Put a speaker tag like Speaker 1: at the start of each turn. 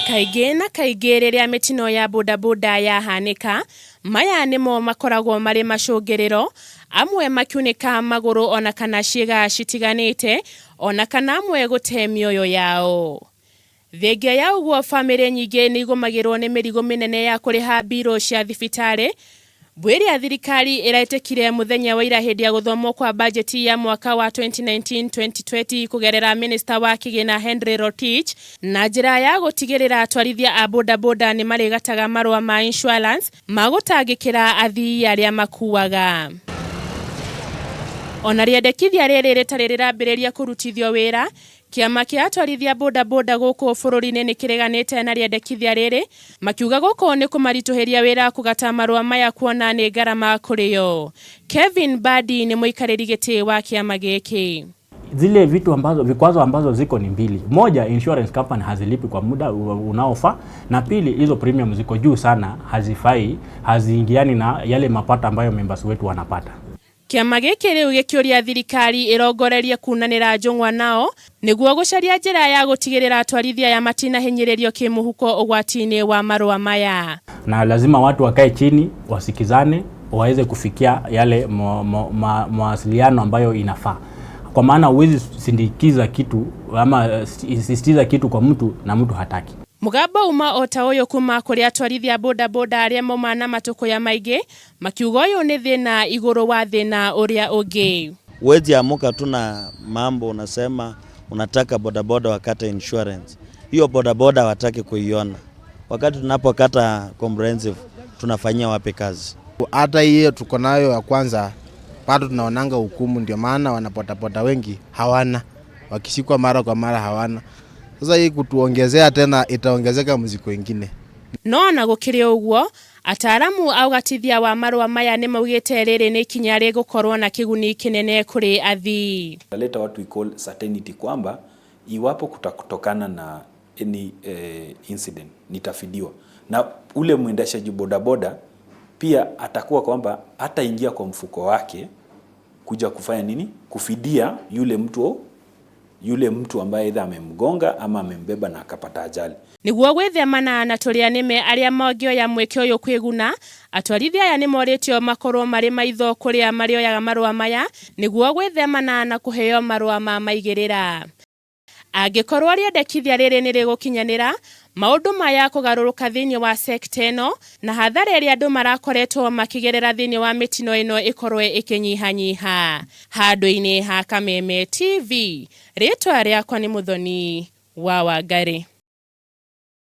Speaker 1: Kaingĩ na kaingĩ rĩrĩa mĩtino ya bodaboda yahanĩka, maya nĩmo makoragwo marĩ macũngĩrĩro, amwe makiunĩka magũrũ ona kana ciĩga citiganĩte, ona kana amwe gũte mĩoyo yao. Thengia ya ũguo bamĩrĩ nyingĩ nĩ igũmagĩrwo nĩ mĩrigo mĩnene ya kũrĩha mbirũ cia thibitarĩ. Mbũ ĩrĩa thirikari ĩretĩkire mũthenya wa ira hĩndĩ ya gũthomwo kwa bajeti ya mwaka wa 2019-2020 kũgerera minista wa kĩgĩna Henry Rotich na njĩra ya gũtigĩrĩra atwarithia a bodaboda nĩ marĩgataga marũa ma insurance ma gũtangĩkĩra athii arĩa makuaga. Ona rĩendekithia rĩrĩ rĩtarĩ rĩrambĩrĩria kũrutithio wĩra, Kĩama kĩa atwarithia bodaboda gũkũ bũrũri-inĩ nĩ kĩreganĩte na rĩendekithia rĩrĩ, makiuga gũkũ nĩ kũmaritũhĩria wĩra kũgata marũa maya kuona nĩ ngarama kũrĩ o. Kevin Badi nĩ mũikarĩri gĩtĩ wa kĩama gĩkĩ.
Speaker 2: Zile vitu ambazo vikwazo ambazo ziko ni mbili. Moja, insurance company hazilipi kwa muda unaofaa, na pili, hizo premium ziko juu sana, hazifai, haziingiani na yale mapato ambayo members wetu wanapata.
Speaker 1: Kĩama gĩkĩ rĩu gĩkĩũria thirikari ĩrongorerie kunanĩra njũng'wa nao nĩguo gũcaria njĩra ya gũtigĩrĩra atwarithia aya matinahinyĩrĩrio kĩmũhuko ũgwati-inĩ wa marũa maya.
Speaker 2: Na lazima watu wakae chini wasikizane, waweze kufikia yale mawasiliano ambayo inafaa, kwa maana huwezi sindikiza kitu ama sisitiza kitu kwa mtu na mtu hataki.
Speaker 1: Mũgambo uma o ta ũyũ kuma kũrĩ atwarithia bodaboda arĩa mauma na matũkũya maingĩ makiuga ũyũ nĩ thĩna igũrũ wa thĩna ũrĩa ũngĩ.
Speaker 3: Huwezi amuka tu na mambo unasema unataka bodaboda wakate insurance. Hiyo bodaboda wataki kuiona. Wakati tunapokata comprehensive tunafanyia wapi kazi?
Speaker 4: Hata hiyo tuko nayo ya kwanza bado tunaonanga hukumu, ndio maana wanapotapota wengi hawana, wakishikwa mara kwa mara hawana. Sasa hii kutuongezea tena itaongezeka mzigo ingine.
Speaker 1: No ona gũkĩrĩ ũguo ataaramu a ũgatithia wa marũa maya nĩ maugĩte rĩrĩ nĩ ikinya rĩgũkorwo na kĩguni kĩnene kũrĩ athii.
Speaker 5: Leta what we call certainty kwamba iwapo kutakutokana na any incident nitafidiwa, na ule mwendeshaji bodaboda pia atakuwa kwamba hataingia kwa mfuko wake kuja kufanya nini, kufidia yule mtu ambaye aidha amemgonga ama amembeba na akapata ajali.
Speaker 1: Nĩguo gwĩthemana na tũrĩa nĩme arĩa mangĩoya mweke ũyũ kwĩguna, atwarithia aya nĩ morĩtio makorwo marĩ maitho kũrĩa marĩoyaga marũa maya nĩguo gwĩthemana na kũheo marũa ma maigĩrĩra. Angĩkorwo rĩendekithia rĩrĩ nĩ rĩgũkinyanĩra, maũndũ maya kũgarũrũka thĩinĩ wa sekta ĩno na hathara ĩrĩa andũ marakoretwo makĩgerera thĩinĩ wa mĩtino ĩno ĩkorwo ĩkĩnyihanyiha. Handũ-inĩ ha Kameme TV, rĩtwa rĩakwa nĩ Mũthoni wa Wangari.